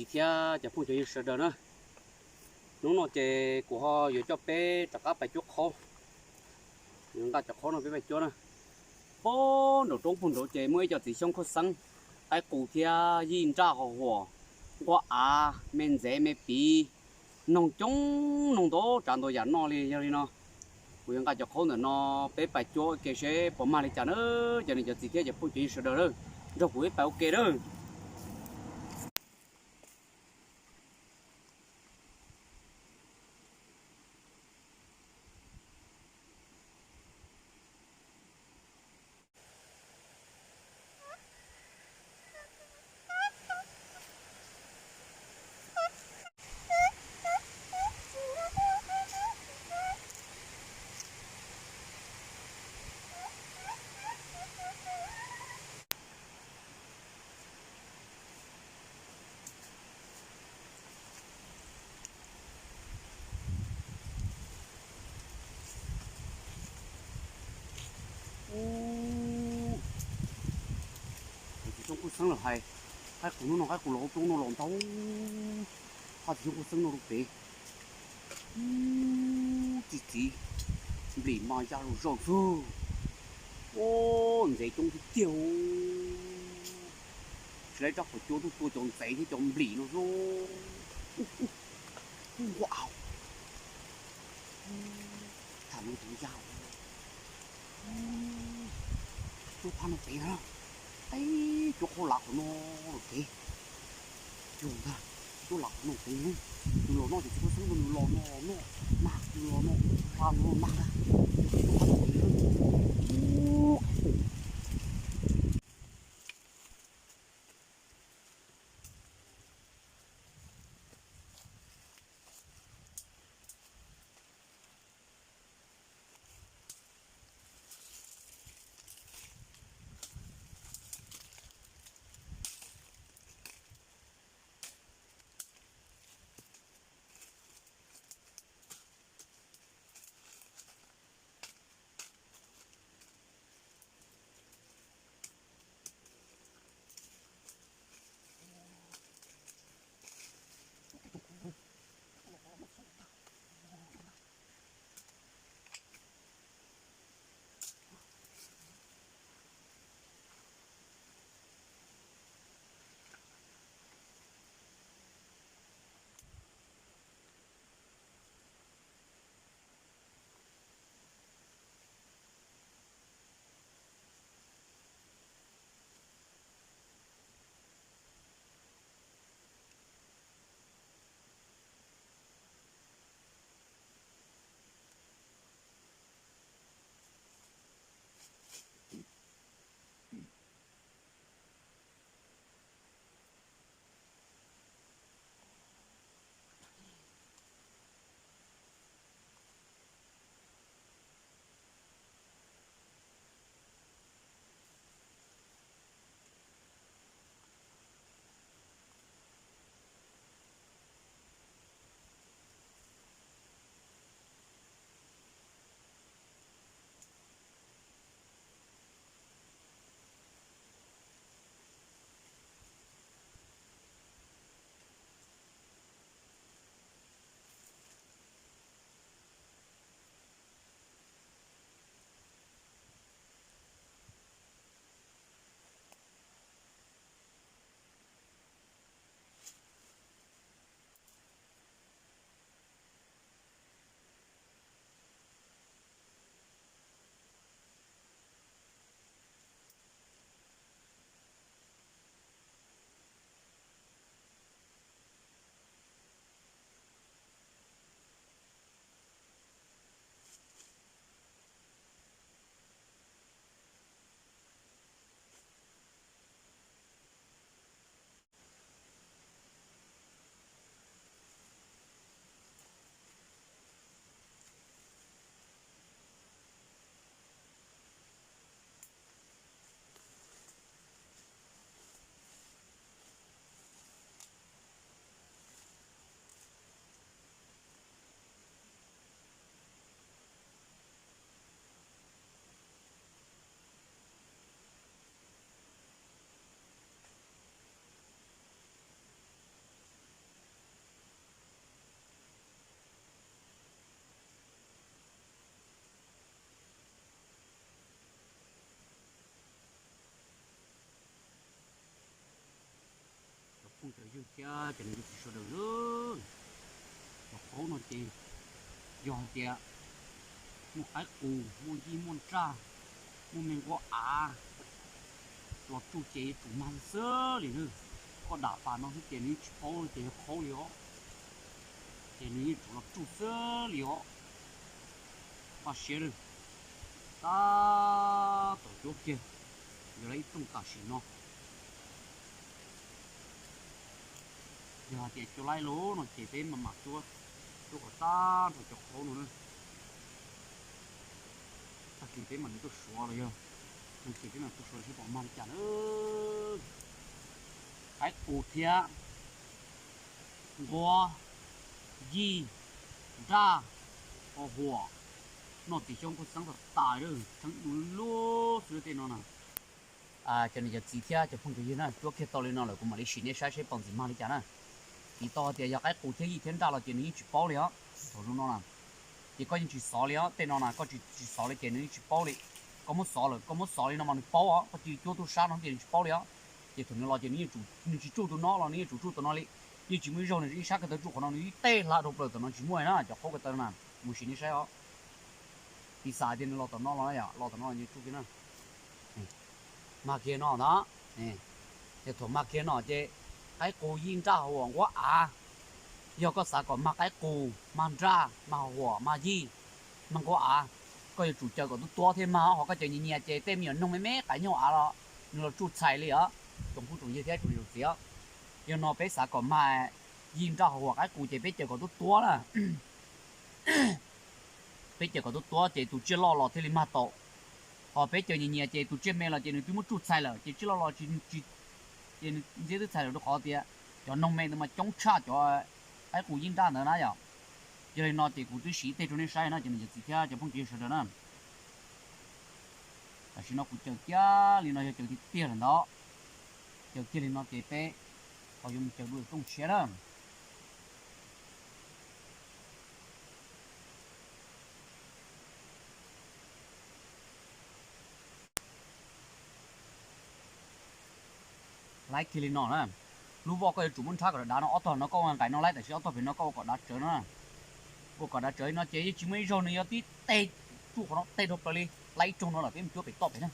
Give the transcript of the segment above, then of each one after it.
Thiab cov phooj cov ywg sawv daws na, hnub no ces kuv ho yuav coj peb rov qab pais cuab qhaub. Yuav nqa cov qhaub no peb pais cuab na. Puag nraum roob puag nraud ces muaj ib co txiv xyoob khuaj xeeb, qaib qus thiab yij nraj ho huam, nquab av, me ntxev me piv, noog coob, noog ntau tsav ntau yam noj li. Yog li no kuv yuav nqa cov qhaub ntawm no peb pais cuab ua ke seb puas mag li cas na. Cov niam cov txiv thiab cov phooj cov ywg sawv daws na, nrog kuv peb pais ua ke na. Txiv xyoob khuj xeeb lawm hais, qaib qus hnub no qaib qus los hauv roob no los ntau, ho txiv xyoob khuj xeeb no rau pem. Txi txiv, nplis mas ya los zaum xwb. Ub, ntxev coob tiag tiag. Tsis laib rab qhuav cua tuaj tua cov ntxev thiab cov nplis no xwb. Ub, nquab av. Tham no tus ya. Cuab phab no pem na, teb cuab qhaub lav qhov no los pem. Cuag ntag, cuab lav qhov no pem. Nws los noj ces txiv khuj xeeb nws los noj los noj, mag nws los noj, mag nws los mag ntag. Cuab phab no pem na. Thiab cov niam cov txiv sawv daws, cov qhaub no ces yog hais tias muaj qaib qus, muaj yij, muaj nraj, muaj me nquab av los tsuj ces yuav tsum mag xwb li na. Koj dam pas no xwb ces nws yeej tsis paub li ces yog qhaub li os, ces nws yeej tsum los tsuj xwb li os. Paj siab lawm, tab tom cuab kiag, yuav lawv ib rooj tam sim no. Yog hais tias cua laib lawm no ces peb mam mam cuab, cuab kom tag nrho cov qhaub no na. Tag kis peb mam li tuaj suav los yog, tag kis peb mam tuaj suav seb pom mag li cas na. Qaib qus thiab nquab, yij, nraj, qos huam, noj txiv xyoob khuj xeeb tas tas, tseeb du lug xwb tej no na. Cov niam cov txiv thiab cov phooj cov ywg na, cuab kiag tau li no lawm kuv mam li sim nej saib seb pom ntxiv mag li cas na. Vim tau hais tias yog qaib qus thiab yij thiab nraj los ces nws yeej tsis paub li os. Thaum zoo no na, ces koj yeej tsis xov li os, tej no na koj tsis xov li ces nws yeej tsis paub li. Koj muab xov lawm, koj muab xov li no mas nws paub os, koj cia li cuab tub sab no ces nws tsis paub li os. Ces thaum nws los ces nws tsis tsuj tus no los nws yeej tsum tsuj tus no li. Yeej tsis muaj ib zaug nws ib sab ko taw tsuj qhov no, nws ib teg hla rau plaws tom no tsis muaj na, cov qhaub ko taw na, mus sim nej saib os. Piv xam tias nws los tom no los, los tom no los nws tsuj kiag na. Mag kiag no ntag. Yog thaum mag kiag no ces qaib qus yij nraj huam nquab av. Yog koj xav kom mag qaib qus, mag nraj, mag huam, mag yij, mag nquab av, koj yuav tsum caws kom tuab tuab thiaj mag, ho koj caws nyias nyias ces tej me nyuam noog me me qaib nyoog av los nws los tsuj txhais li os. Tsoom phooj tsoom ywg thiab tsoom niam tsoom txiv, yog no peb xav kom mag yij nraj huam qaib qus ces peb caws kom tuab tuab na. Peb caws kom tuab tuab ces tus tsiaj loj los thiaj li mag tau. Ho peb caws nyias nyias ces tus tsiaj me los ces nws twb muab tsuj txhais lawm ces tsiaj loj los ces nws ntxiab twb txhais lawm rau qhov tias cov noog me ntawd mas coob tshaj cov qaib qus yij nraj ntawd na yom. Yog li no ces kuv twb sim ib teg rau nej saib no cov niam cov txiv thiab cov phooj cov ywg sawv daws na. Tam sim no kuv caws kiag li no yog caws tiag tiag lawm ntawd. Caws kiag li no ces peb ho yuav mus caws dua rooj tshiab na. Laib kiag li no na. Lub voj koj yuav tsum muab nrhab kom dav dav no, ob tog no koj ua nqaim no laib, tam sim ob tog pem no koj ua kom dav tsawv no. Ua kom dav tsawv no ces yeej tsis muaj ib zaug nws yuav tib teg tsuj qhov no teg dhau plaws li. Laib ib rooj no lawm peb mus cuab pem toj pem na.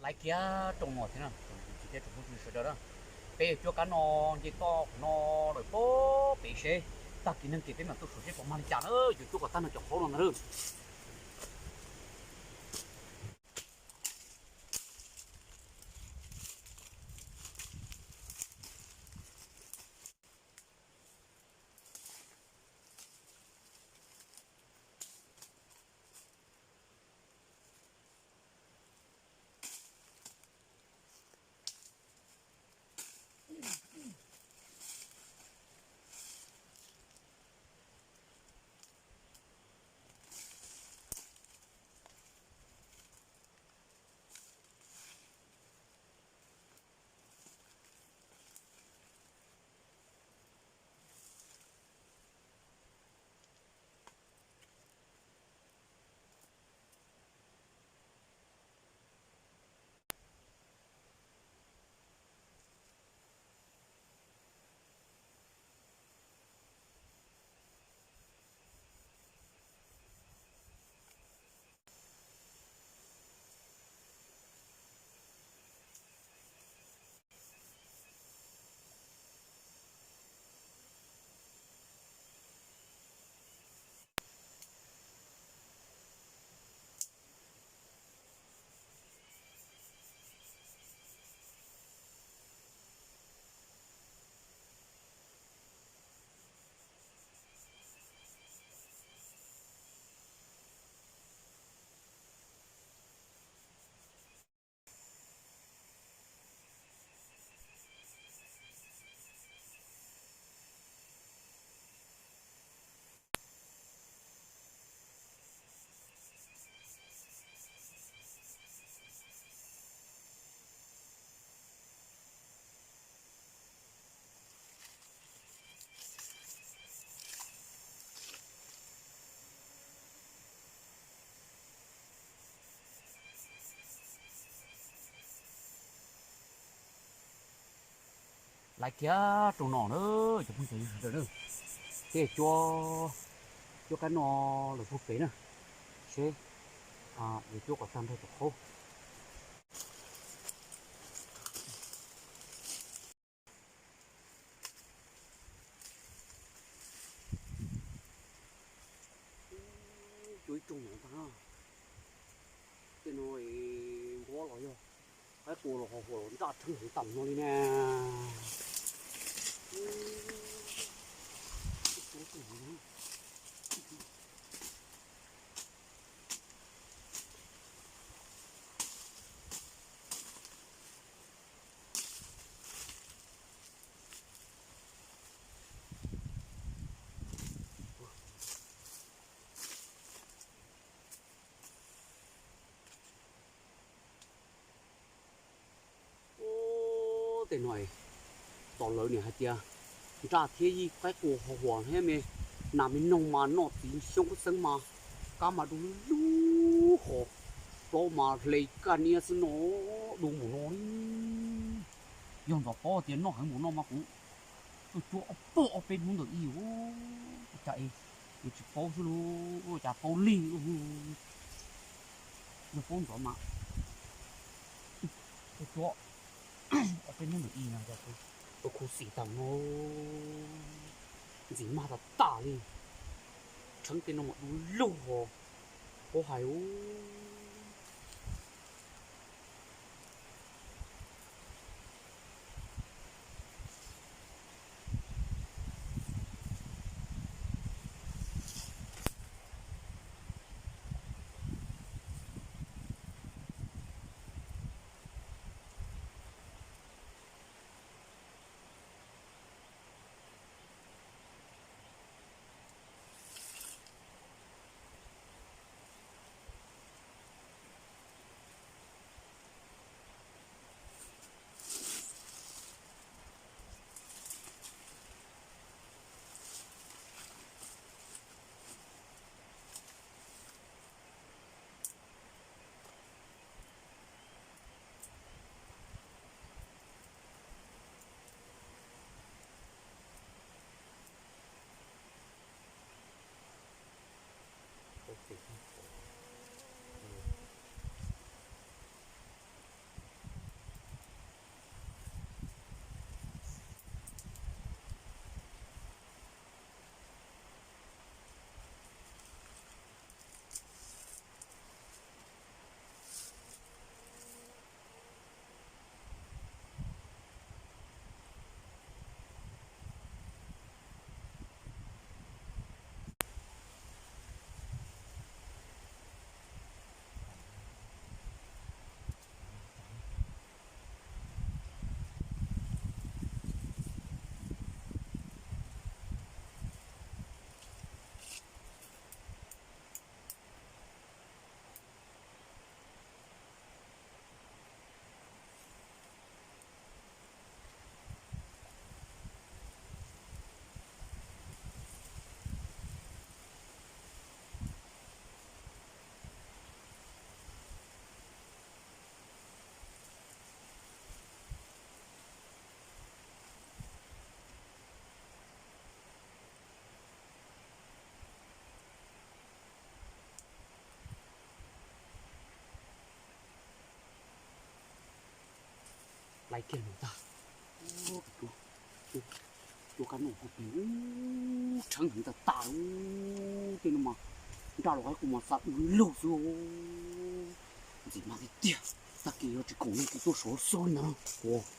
Laib kiag rooj no thiab na, tsoom niam tsoom txiv thiab tsoom phooj ywg sawv daws na. Peb yuav cuab kab no nce toj qhov no lawm pem seb Tag kis neeg kis peb mam tuaj saib puas mag li cas na, yuav cuab kom tag nrho cov qhaub no ntag. Laiv kiag rau no na, cov phooj ywg sawv daws na, thiaj cuab, cuab kab no lawm puag pem na, seb yuav cuab kom tag nrho cov qhaub. Cuab ib rooj no ntag na. Tej no nquab los yog qaib qua los ho huam los nraj rheeb heev tam no li na. Ub, tej no tom lawv niam hais tias nraj thiab yij qaib qua ho huam thiab me, nas me noog mas noj txiv xyoob xeeb mas kab mas du lug ho, plaub mas hle kaj niab xwb no, du npaum no li. Yog ntxov paub tias noj heev npaum no mas kuv tuaj cuab ob pawg ob peb hnub ntawm ib ua cas es yuav tsis paub xwb lauj, cas paub lig. Yog paub ntxov mas tuaj cuab ob peb hnub ntawm ib no, kuv khuv xim tas no, ntxim mag tas tas li. Rheeb tej no mas du lug ho, paub hais ub. Ais kiag no ntag. Cuab kab no ho pem ub, rheeb heev tag tag ub, tej no mas nraj los qaib qus mas xa wb lug xwb. Ntxim mag tiag tiag, tag kis yog tsis koom leej twg tuaj sov xwb li ntag.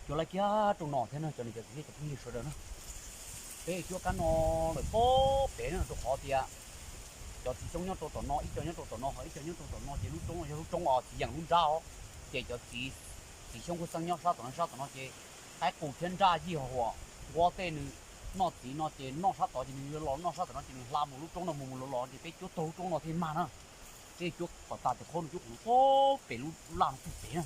Cov laij kiag rau no thiab no, cov niam cov txiv thiab cov phooj ywg sawv daws na, peb cuab kab no lawm pob pem no rau qhov tias cov txiv xyoob nyob rau tom no, ib co nyob rau tom no, ho ib co nyob rau tom no, ces lub roob no yog lub roob os txiv yeem lub nrab os, ces cov txiv, txiv xyoob kuj xeeb nyob sab tom no, sab tom no ces qaib qus thiab nraj yij huam nquab tej nws noj txiv no ces noj sab tod ces nws los noj sab tom no ces nws hla mus lub roob no mus mus los los ces peb cuab taug lub roob no thiaj mag na. Peb cuab kom tag ces qhov no cuab qhov no pob pem lub laj no puag pem na.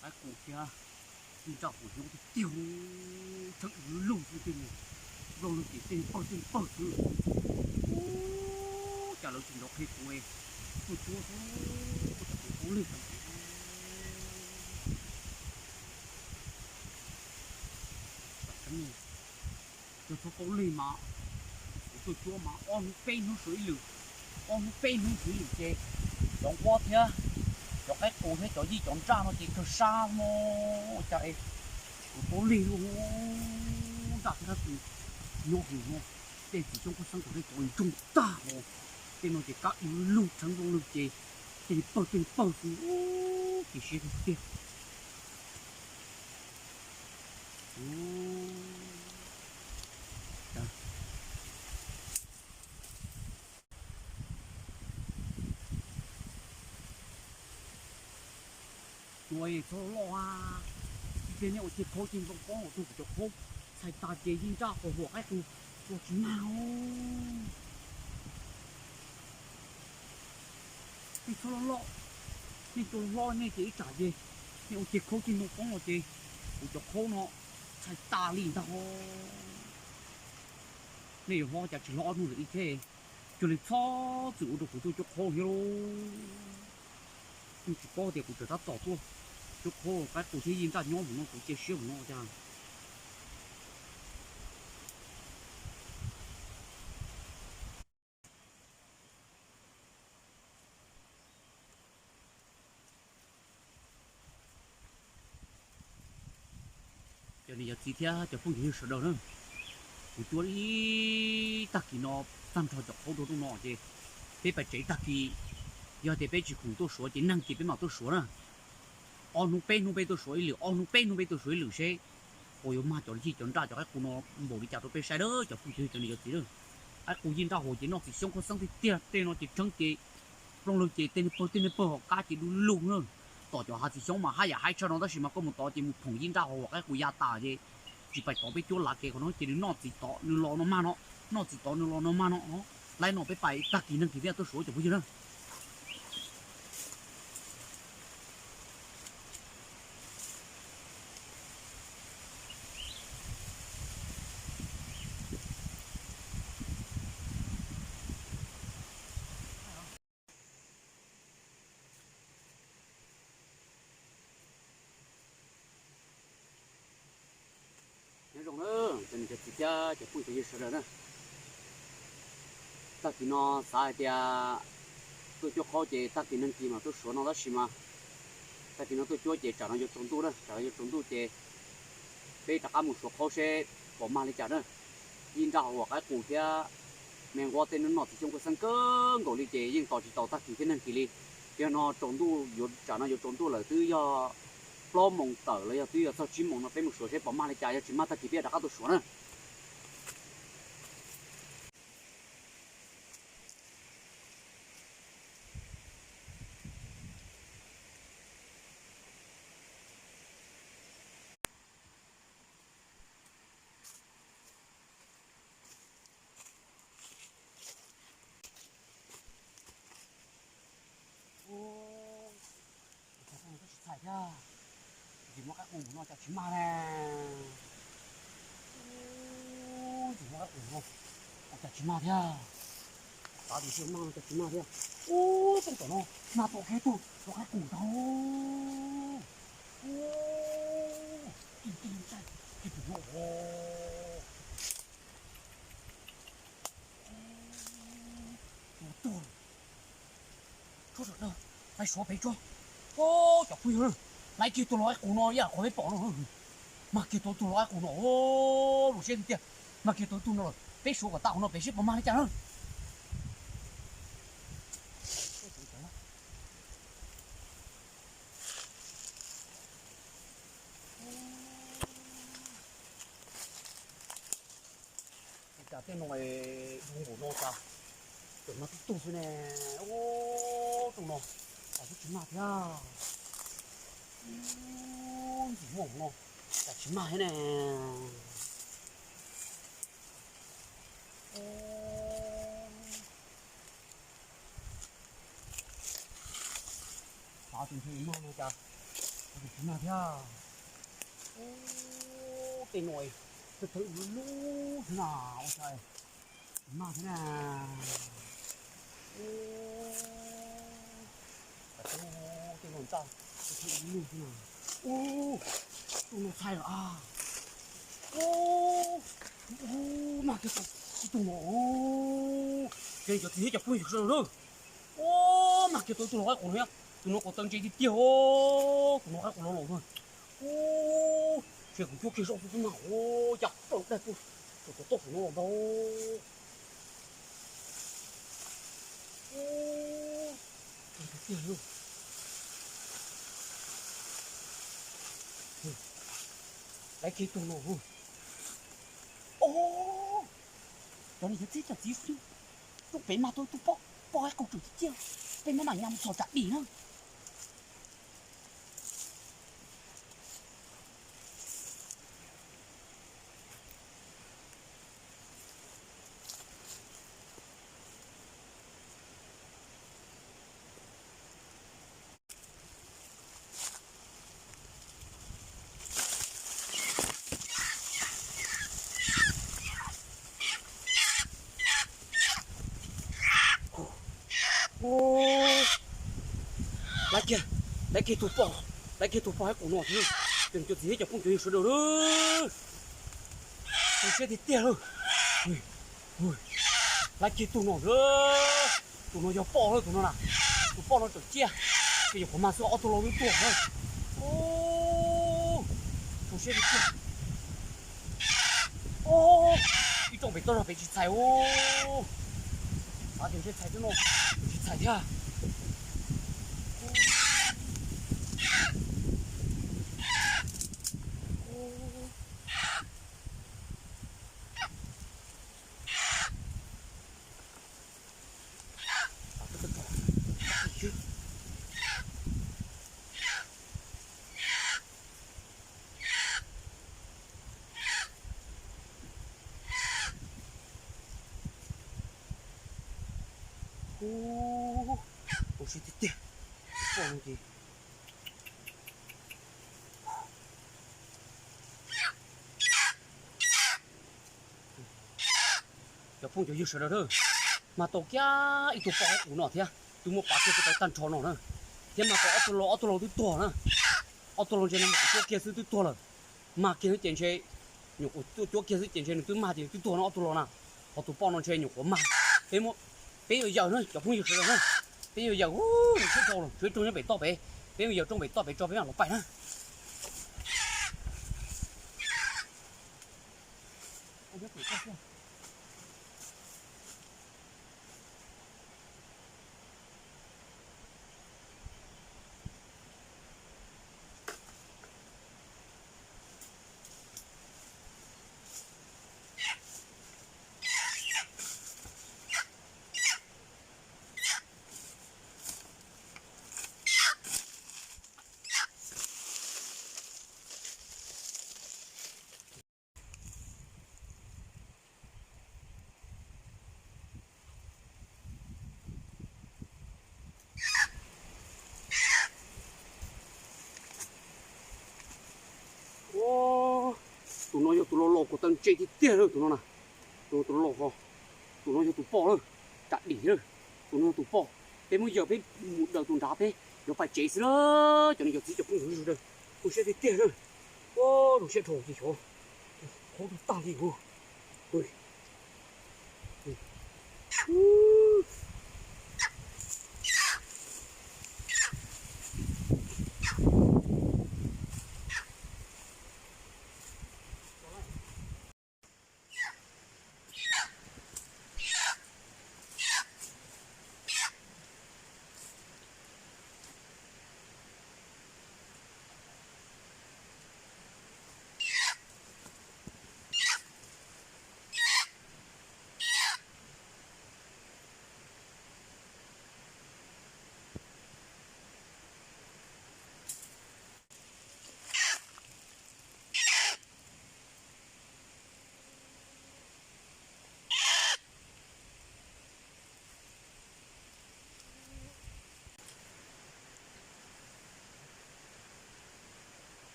Qaib qus thiab nraj qus nyob tiag tiag, tseeb lug xwb tej mus, nplooj lug ces tej pawg tej pawg xwb. Ub, cas lawv tsis nrov qhia kuv, tuaj cuab xwb, tsam kuv paub lig tag. Cov txhob paub lig mas kuv tuaj cuab mas ob hnub peb hnub suav ib lwm, ob hnub peb hnub suav ib lwm ces cov nquab thiab cov qaib qus thiab cov yij cov nraj no ces kawg sab no, cas es kuv paub lig lub nraj thiab qaib qus nyob hauv no, tej txiv xyoob kuj xeeb kom tej cov ntsoog tag hos, tej no ces kab ib lug tshee nplooj lug ces tej pawg tej pawg xwb, ub, ces siab tiag tiag. Ua txhob loj, ib pliag nej ua ceg khaub ceg ntoo poob los rau kuv cov khaub, txhais tas ces yij nraj qus huam qaib qus los tsis mag. Nej txhob loj loj, nej cua hlob nej ces ib tsam ces nej ua ceg khaub ceg ntoo poob los ces kuv cov khaub no txhais tas li ntag. Nej yuav hlob cas tsis hlob ob hnub ntawm ib thiab, cuag li txhob txwm ua rau kuv tuaj cuab khaub thiab lauj. Nej tsis paub tias kuv tseem tab tom tuaj cuab khaub, qaib qus thiab yij nraj nyob mus no kuv cia siab mus no cas. Cov txiv thiab cov phooj ywg sawv daws na, kuv cuab ib tag kis no tag nrho cov qhaub rau rooj no ces peb pais tsev tag kis, yog tias peb tsis khoom tuaj suav ces neeg ces peb mam tuaj suav na. Ob hnub peb hnub peb tuaj suav ib lwm, ob hnub peb hnub peb tuaj suav ib lwm seb puas yuav mag cov yij cov nraj cov qaib qus no npaum li cas rau peb saib na cov phooj ywg cov niam cov txiv na. Qaib qus yij nraj huam ces noj txiv xyoob khuab xeeb tiag tiag, tej no ces tseeb ces plooj lwg ces tej niag pawg tej niag pawg hauv qab ces du lug na. Tom cov hav txiv xyoob mas haj yam haib tshaj no tab sis mas koj mus tod ces mus phoom yij nraj huam qaib qus ya tas ces tsis pais tod peb cuab lav kev qhov no ces nws noj txiv tod nws los no mag no, noj txiv tod nws los no mag no. Laib no peb pais tag kis neeg kis thiaj tuaj suav cov phooj ywg na. Nyob zoo na, cov niam cov txiv thiab cov phooj cov ywg sawv daws na. Tag kis no xav hais tias tuaj cuab qhaub ces tag kis neeg kis mas tuaj suav no tab sis mas tag kis no tuaj cuab ces tsam no yuav tsaus ntuj na, tsam no yuav tsaus ntuj ces peb rov qab mus suav qhaub seb puas mag li cas na. Yij nraj huam qaib qus thiab me nquab tej noj txiv xyoob khuab xeeb kawg nkaus li ces yeej tos tsis tau tag kis thiab neeg kis li. Yog no tsaus ntuj yuav tsam no yuav tsaus ntuj lawm twb yog plaub moos tawm los yog twb yog txog tsib moos no peb mus suav seb puas mag li cas, yog tsis mag tag kis peb rov qab tuaj suav na. Ub, tus tub tab sis txhais thiab. Ntxim muab qaib qus no cas tsis mag ne. Ub, ntxim muab qaib qus no cas tsis mag thiab. Xav tias mag no cas tsis mag thiab. Ub, txooj tom no mag tau kiag tug tus qaib qus ntag. Ub, kiag tus no. Tus tuag. Tshuav sawv daws, pais suav pem tso. Ub, cov phooj ywg, laib kiag tus lau qaib qus no ib yam qhov peb pom no. Mag kiag tau tus lau qaib qus no, lus siab tiag tiag. Mag kiag tau tug no lawm, peb suav kom tag qhov no pem seb puas mag li cas na. Cas tej no zoo npaum no cas tseem mag tib tug xwb ne. Ub, tug no cas twb tsis mag thiab. Ub, ntxim muaj no cas tsis mag thiab ne. Ub, xav tias ntshe mag no cas tsis mag thiab. Ub, tej no thawj thawj lub lub xwb na, ua cas tsis mag thiab na. Ub, tej no ntag, thawj thawj lub lub xwb na. Ub, tug no txhais lawm a. Ub, ub, mag kiag tau ib tug no. Ces cov txiv thiab cov phooj ywg sawv daws, ub, mag kiag tau ib tug lau qaib qus no thiab. Tus no kuj tawv ntse tiag tiag, tus no qaib qus laus laus na. Ub, ces kuv cuab kiag zoj xwb mas ub, cas plaws daj tuaj saum cov toj saum no los ntag. Ub, tiag tiag li. Laib kiag tug no. Ob, cov niam cov txiv, cov txiv, rooj pem mag tau ib tug poj qaib qus tseem tiag tiag, peb mam mam nyas mus txhom tsam dim na. Ub, laib kiag, laib kiag tug poj, laib kiag tug poj qaib qus no thiab. Cov niam cov txiv thiab cov phooj cov ywg sawv daws, zoo siab tiag tiag lauj. Laib kiag tug no, tus no yog poj lawm tus no na. Tus poj no tseem ciaj, ces nyuam qhuav mag xwb ob tug laus twb tuag lawm. Ub, zoo siab tiag tiag. Pem toj zog pem tsis txhais u. Xav tias ntshe txhais thiab no, tsis txhais thiab. Ua siab tiag tiag. Pom no ces cov phooj cov ywg sawv daws na, mag tau kiag ib tug poj hauv qus no thiab, twb muab pav kiag tau tag nrho no na, thiab mag tau ob tug laug, ob tug laug twb tuag na, ob tug laug ntshe no nyuam qhuav cuab kiag xwb twb tuag lawm, mag kiag xwb ces ntshe, nyuam qhuav cuab kiag xwb ces ntshe nws twb mag ces nws twb tuag no ob tug laug na, ho tus poj no ntshe nyuam qhuav mag, peb, peb yuav yawm na cov phooj ywg sawv daws na, peb yuav yawm, siab dhau lawm, tsuav rooj nyob pem toj pem, peb yuav yawm rooj pem toj pem tso peb mam los pais na. Tus no yog tus laus laus kuv taw ntse tiag tiag lawm tus no na. Tus no tus laus laus, tus no yog tus poj lawm, ram dim lawm. Tus no yog tus poj, peb muab yawm peb mus daws tus nrad peb yuav pais tsev xwb lawm cov niam cov txiv cov phooj ywg sawv daws. Khuv siab tiag tiag lawm. Zoo siab dhau ces xyov qhov tag li hu. Cov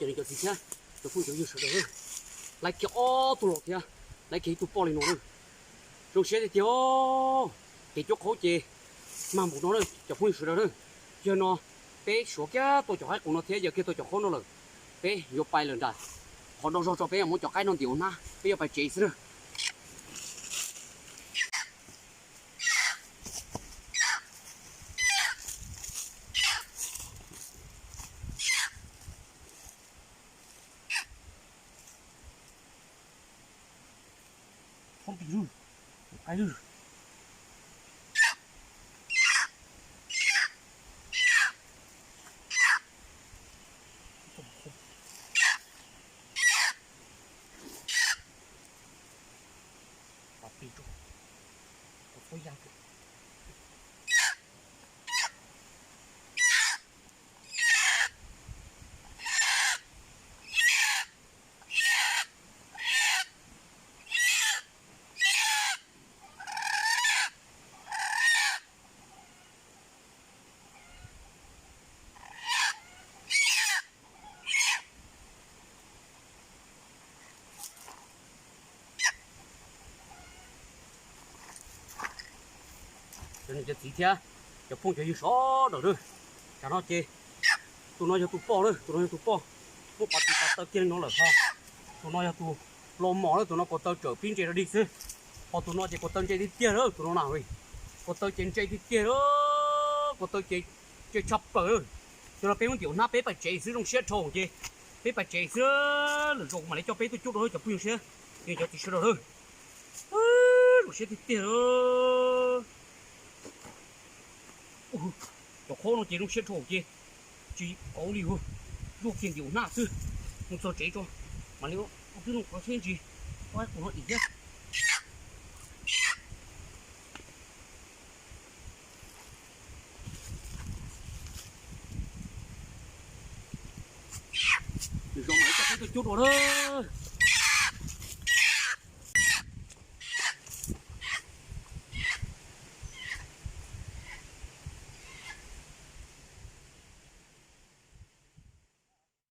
niam cov txiv thiab cov phooj cov ywg sawv daws, laiv kiag ob tug los thiab, laiv kiag ib tug poj li no na. Zoo siab tiag tiag, kev cuab qhaub ces mag npaum no na cov phooj ywg sawv daws na. Yog no peb suav kiag tau cov haib qus no thiab yawm kiag tau cov qhaub no lawm, peb yuav pais lawm nram qhov do zog tso peb yuav muab cov qaib no ntim ua hnab peb yuav pais tsev xwb na. Thoob pis lwj, qaib lwj. Pis rau, kuv txhob ya rau. Cov niam cov txiv thiab cov phooj cov ywg sawv daws na, tsam no ces tus no yog tus poj na, tus no yog tus poj, muab pas tis pas taw kiag li no lawm ho. Tus no yog tus laus mos na, tus no kuv taw tsawm pib ntse rau dig xwb, ho tus no ces kuv taw ntse tiag tiag lawm, tus no na, kuv taw ces ntse tiag tiag lawm, kuv taw ces ntse tshaj plaws lawm. Yog no peb muab ntim ua hnab peb pais tsev xwb zoo siab dhau ces Peb pais tsev xwb, lwm zaus kuv mam li coj peb tuaj cuab dua cov phooj ywg seb, cov txiv sawv daws lawm. Zoo siab tiag tiag. Cov qhaub no ces zoo siab dhau ces tsis kauv li, zuaj kiag ntim hnab xwb. Mus txog tsev tso, mam li ua twb zoo qhov thiab ntsis, ua kuv no dim thiab. Lwm zaus mam li coj peb tuaj cuab dua lawm.